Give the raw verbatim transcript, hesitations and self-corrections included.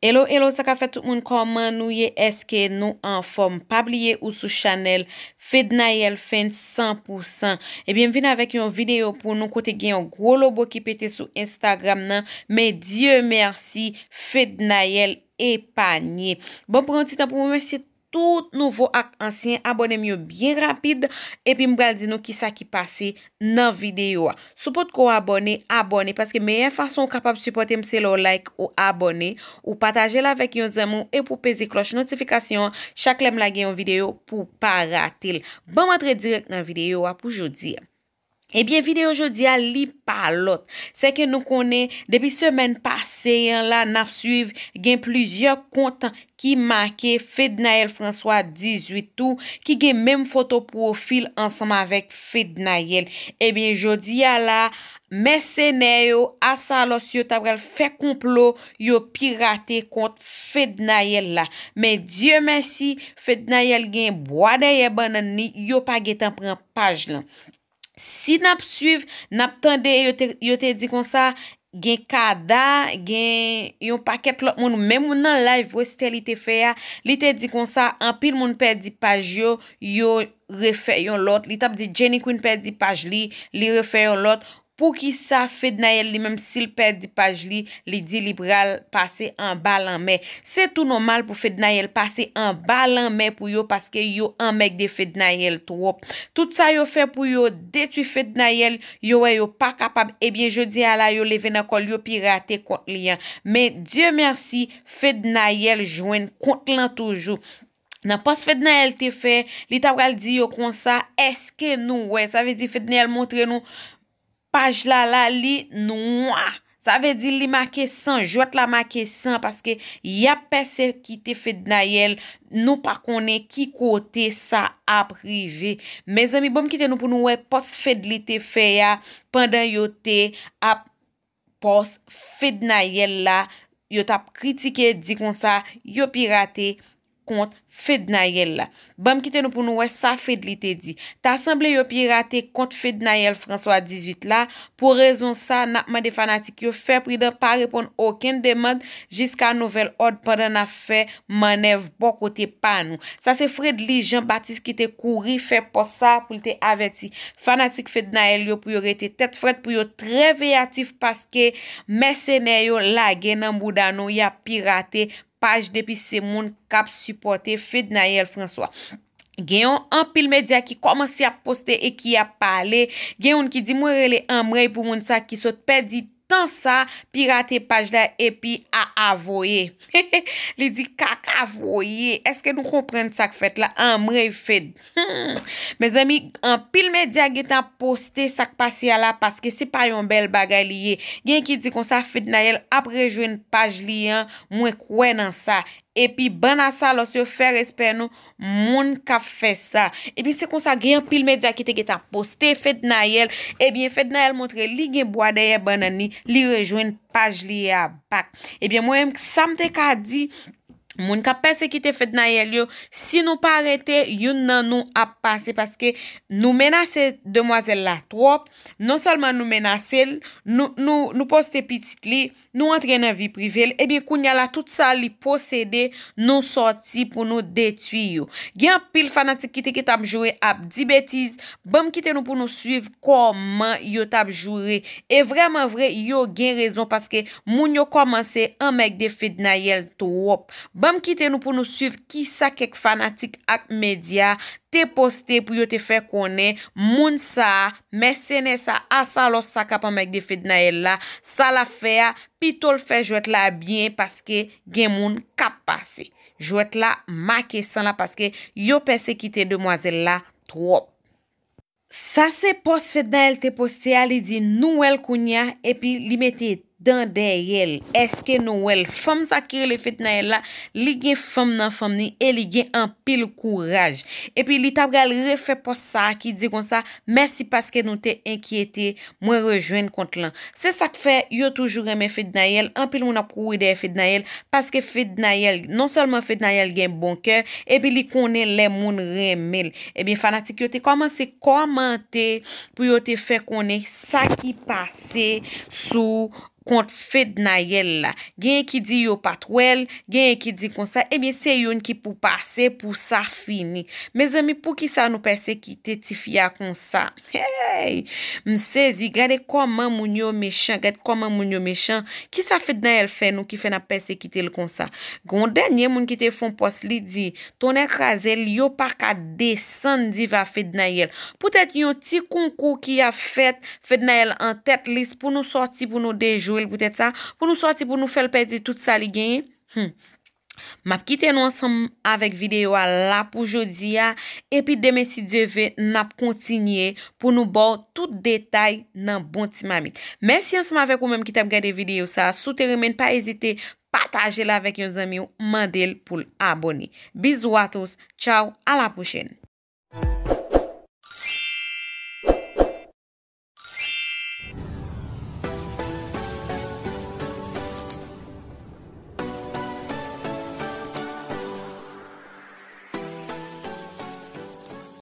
Hello, hello, sa k ap fèt tout moun, kòman nou ye? Èske nou anfòm? Pa bliye ou sou chanèl Fednaelle Fans san pou san. Ebyen, m vin avèk yon videyo pou nou kote gen yon gwo lobo ki pete sou Instagram nan, men Dye mèsi, Fednaelle epanye. Bon, pran yon ti tan pou m remèsye tout nouvo ak ansyen abòne m yo byen rapid, epi m pral di nou kisa ki pase nan videyo a. Si w potko abòne, abòne, paske meyè fason ou kapab sipòte m se lè w like, ou abòne, ou pataje l avèk yon zanmi w, epi w peze klòch notifikasyon an chak lè m lage yon videyo pou w pa rate l. Ban m antre dirèk nan videyo a pou jodi a. Ebyen, videyo jodi a, li pa lòt. Se ke nou konnen, depi semèn pase an la, n ap swiv, gen plizyè kont ki make Fednaelle François dizuit tou, ki gen menm foto pwofil ansanm avèk Fednaelle. Ebyen, jodi a la, mèsenè yo, asalòs yo ta pral fè konplo, yo pirate kont Fednaelle la. Men Dye mèsi, Fednaelle gen bwa dèyè bannann li, yo pa gentan pran paj lan. Si n ap swiv, n ap tande yo te, yo te di konsa, gen Kada, gen yon pakèt lòt moun, menm nan live Westherly te fè a, li te di konsa, anpil moun pèdi paj yo, yo refè yon lòt. Li t ap di Jenny Queen pèdi paj li, li refè yon lòt. Poukisa Fednaelle li menm, si l pèdi paj li, li di li pral pase anba lanmè? Se tou nòmal pou Fednaelle pase anba lanmè pou yo, paske yo anmègde Fednaelle twòp. Tout sa yo fè pou yo detwi Fednaelle, yo wè yo pa kapab. Ebyen, jodi a la, yo leve nan kò l, yo pirate kont li an. Men, Dye mèsi, Fednaelle jwenn kont lan toujou. Nan pòs Fednaelle te fè, li ta pral di yo konsa, èske nou wè? Sa vle di Fednaelle montre nou paj la la, li nwa. Sa vle di li make san, jwèt la make san, paske y ap pèsekite Fednaelle, nou pa konnen ki kote sa ap rive. Mezanmi, ban m kite nou pou nou wè pòs Fed li te fè a, pandan yo te ap pòs Fednaelle la, yo t ap kritike, di konsa, yo pirate kont Fednaelle la. Ban m kite nou pou nou wè sa Fed li te di. Ta sanble yo pirate kont Fednaelle François dizuit la. Pou rezon sa, n ap mande fanatik yo fè pridan, pa reponn okenn demann jiska nouvèl òd pandan n ap fè mannèv bò kote pa nou. Sa se Fredly Jean Baptiste ki te kouri fè pòs sa pou l te avèti fanatik Fednaelle yo pou yo rete tèt frèt, pou yo trè veyatif, paske mèsenè yo lage nan bouda nou, y ap pirate paj depi se moun k ap sipòte Fednaelle François. Gen yon anpil medya ki kòmanse ap poste e ki ap pale. Gen youn ki di, "Mwen rele anmwey pou moun sa ki sot pèdi tan sa, pirate paj la epi a a voye." Li di, "Kaka voye." Èske nou konprann sa k fèt la? Anmwey Fed. Hmm. Mezanmi, anpil medya gentan poste sa k pase a la, paske se pa yon bèl bagay li ye. Gen ki di konsa, Fednaelle ap rejwenn paj li an, mwen kwè nan sa. Epi bann asalòs yo, fè respè nou, moun k ap fè sa. Epi se konsa, gen anpil medya ki te gentan poste Fednaelle. Ebyen, Fednaelle montre li gen bwa dèyè bannann li, li rejwenn paj li a bak. Ebyen, mwen menm, sa m te ka di, moun k ap pèsekite Fednaelle yo, si nou pa rete, youn nan nou ap pase, paske nou menase demwazèl la twòp. Non sèlman nou menase l, nou, nou, nou poste pitit li, nou antre nan vi prive l, ebyen, kounye a la, tout sa li posede, nou sòti pou nou detwi yo. Gen anpil fanatik ki te gentan ap joure, ap di betiz, ban m kite nou pou nou swiv kòman yo t ap joure. E vrèman vre, yo gen rezon, paske moun yo kòmanse anmègde Fednaelle twòp. Ban m kite nou pou nou swiv kisa kèk fanatik ak medya te poste pou yo te fè konnen moun sa a, mèsenè sa a, asalòs sa k ap anmègde Fednaelle la, sa l ap fè a, pito l fè jwèt la byen, paske gen moun k ap pase. Jwèt la make san la, paske yo pèsekite demwazèl la twòp. Sa se pòs Fednaelle te poste a, li di nou wè l kounye a, epi li mete dan dèyè l. Èske nou wè l? Fanm sa ki rele Fednaelle la, li gen fanm nan fanm ni e li gen anpil kouraj. Epi li ta pral refè pòs sa a ki di konsa, mèsi paske nou te enkyete, mwen rejwenn kont lan. Se sa k fè yo toujou renmen Fednaelle, anpil moun ap kouri dèyè Fednaelle, paske Fednaelle, non sèlman Fednaelle gen bon kè, epi li konnen lè moun renmen l. Ebyen, fanatik yo te kòmanse kòmante pou yo te fè konnen sa ki pase sou kont Fednaelle la. Genyen ki di yo pa t wè l, genyen ki di konsa, ebyen se youn ki pou pase pou sa fini. Mezanmi, poukisa nou pèsekite tifi a konsa? Hey! M sezi, gade kòman moun yo mechan, gade kòman moun yo mechan. Kisa Fednaelle fè nou ki fè n ap pèsekite l konsa? Gon dènye moun ki te fè yon pòs, li di, tonnè kraze l, yo pa ka desann diva Fednaelle. Poutèt yon ti konkou ki ap fèt, Fednaelle an tèt lis pou nou sòti, pou nou dejwe l poutèt sa, pou nou sòti, pou nou fè l pèdi tout sa li genyen. Hmm. M ap kite nou ansanm avèk videyo a la pou jodi a, epi demen, si Dye ve, n ap kontinye pou nou ba w tout detay nan Bon Ti Mamit. Mèsi ansanm avèk ou menm ki t ap gade videyo sa a. Si w te renmen l, pa ezite pataje l avèk yon zanmi w, mande l pou l abòne. Bisous à tous, ciao, à la prochaine.